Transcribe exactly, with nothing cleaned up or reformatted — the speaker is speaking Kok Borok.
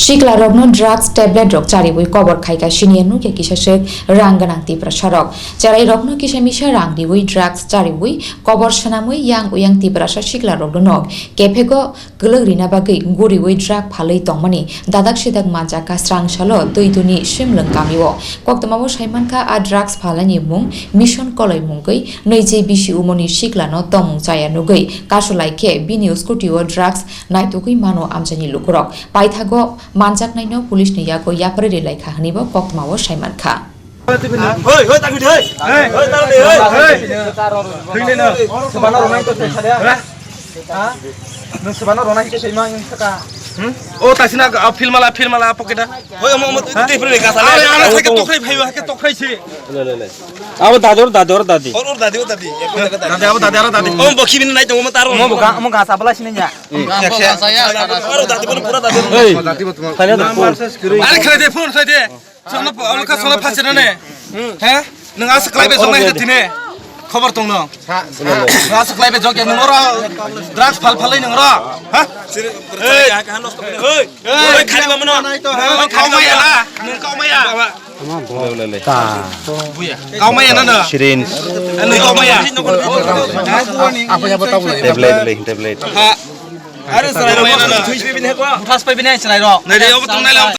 Siklarokno drugs tablet rok chariwi kobor khaika siniya nukya kisaswk rang gwnang Tiprasarok. Cherairokno kisa misa rang riwi drugs chariwi kobor swnamwi yang uyang Tiprasa siklarokno nok kephego kwlwk rina bagwi guriwi drug phalwi tongmani dadak sidak manjakha srang salo Twiduni Simlwng kamio. Koktwmao saimankha a drugs phalani mung Mission Koloi mungwi nwichi bisi umoni siklano tongmung chaya nugwi kasulaikhe bini scooty-o drugs naitugwi mano amchaini lukurok. Paithago manjaknaino police ni yago yapharwi rilai kha hwnwibo koktwmao saimankha. Hoi, hoi, tangwi di, hoi. Hoi, tangwi di, hoi. Hoi. Thwile no. Subana rwnai to thwisa de. Ha? Nung subana rwnai ke thwima yung thaka. Hmm? O tasina, ah, filmala, filmala, pocket a. Hoi, omo, omo, tei phri ka sale. Are, are, thake tokrai phaiwa, ke tokrai si. Le, le, le. Abo dador, dador, dadi. Or, or, dadi, or, dadi. Dadi, abo dadi, aro dadi. Omo bokhi bini nai tongo, omo taro. Omo boka, omo gasa bala sini nya. Aro dadi, bono pura dadi. Hey. Are, khlai de, phone khlai de. Sono, olo ka sono phase na ne. He? Nung asa khlai be jong nai tine. Khobor tong no. Nung asa khlai be jong ya nung oro. Drugs phal phal nung oro. Ha? Hey. Hey. Hey, khali ba mano. Nung kau maya la. Nung kau maya. Kau maya na na. Sirin. Nung kau maya. Tablet le, tablet. Ha. Are sarai ro. Thas pai bini sarai ro. Nai de, obo tong nai la.